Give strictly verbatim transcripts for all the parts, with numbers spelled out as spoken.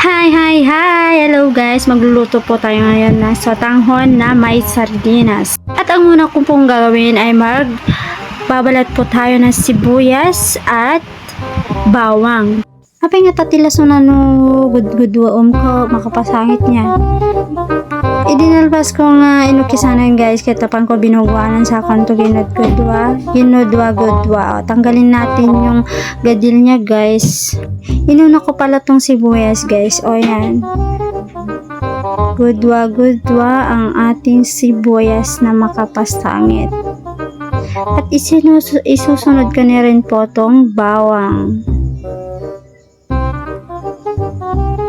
Hi, hi, hi! Hello guys! Magluluto po tayo ngayon ng sotanghon na may sardinas. At ang una ko pong gagawin ay magbabalat po tayo ng sibuyas at bawang. Apay nga tatilas na no gudgudwaom ko, makapasangit niya. Idinalpas ko nga inukisanan guys, kaya tapang ko binuguanan sa kanto ginudgudwa, ginudwa-gudwa. O, tanggalin natin yung gadil niya guys. Inuna ko pala tong sibuyas guys. O yan. Gudwa-gudwa ang ating sibuyas na makapasangit. At isinusu- isusunod ko na rin po tong bawang.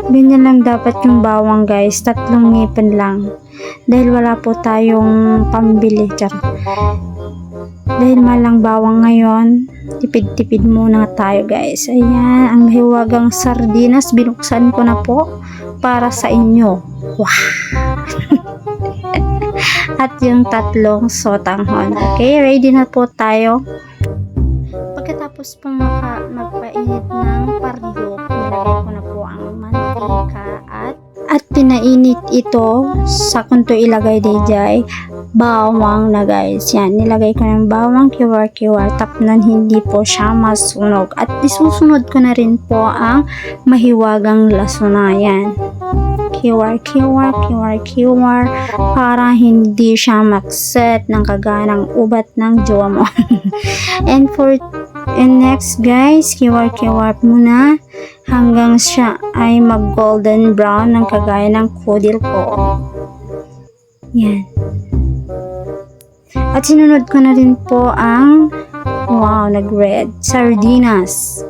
Ganyan lang dapat yung bawang guys, tatlong ngipin lang. Dahil wala po tayong pambili, char. Dahil mahal ang bawang ngayon, tipid-tipid muna tayo guys. Ayan, ang mahiwagang sardinas, binuksan ko na po para sa inyo. Wow! At yung tatlong sotanghon. Okay, ready na po tayo. Pagkatapos pong maka- magpainit ng pardo, nilagay ko na po ang mantika at at pinainit ito, sa kunto ilagay dayjay bawang na guys. Yan, nilagay ko ng bawang, kiwar-kiwar, tapnon hindi po siya masunog. At isusunod ko na rin po ang mahiwagang lasuna. Yan. Kiwar-kiwar, kiwar-kiwar, para hindi siya makset ng kaganang ubat ng jowa mo. And for and next guys, kiwar-kiwar muna hanggang siya ay mag golden brown ng kagaya ng kudil ko. Yan. At sinunod ko na rin po ang, wow, nag-red. Sardinas.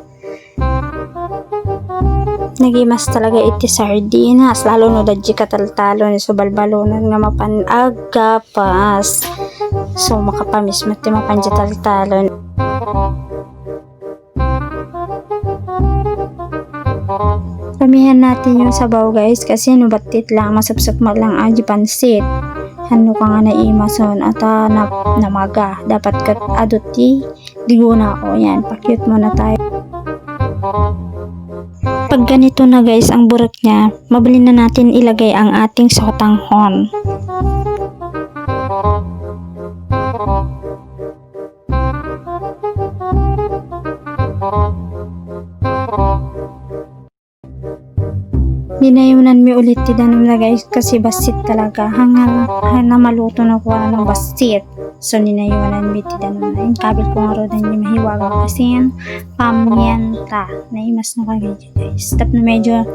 Nagimas talaga iti sardinas, lalo no dadji kataltalon, so balbalonan nga mapan agapas. So, makapamismo ti mapan di taltalon. Pamihan natin yung sabaw guys, kasi no battit lang, masupsupma lang aji pansit. Hanno ka nga naimason, ata na, namaga. Dapat ket adu ti diguna. O yan, pakyut muna tayo. Pag ganito na guys ang burek niya, mabilin na natin ilagay ang ating sotanghon. Dinayunan mi ulit ti danum na guys, kasi bassit talaga. Hanga, hanga maluto na kuana ng bassit. So, dinayunan mi ti danum na. Inkabil ko nga ro danum mahiwagang asin, pamienta. Naimas na kagay guys. Tapno medyo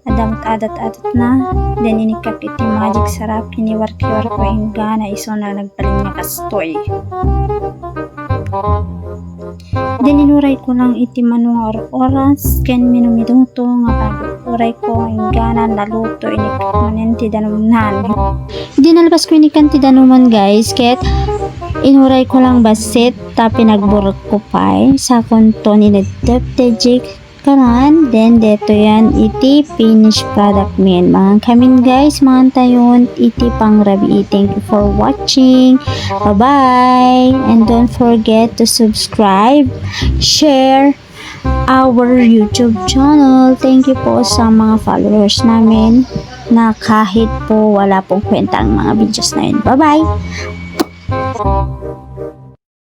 adamot adat-adat na. Then, inikak iti magic sarap. Kiniwar-kiwar ko inggana isu na nagbalin nga kastoy. Then, inuray ko lang iti mano nga or-oras ken minuminuto nga pag-uray ko inggana naluto, inikak manen ti danumnan. Dinalpas ko inikan ti danuman guys, ket inuray ko lang bassit ta pinagburek ko pay. Sakon to nineddep ti jik karan, then detoy yan iti finished product min. Mangan kamin guys, mangan tayon iti pangrabii. Thank you for watching. Bye-bye. And don't forget to subscribe, share our YouTube channel. Thank you po sa mga followers namin na kahit po wala pong kwenta ang mga videos na yun. Bye-bye.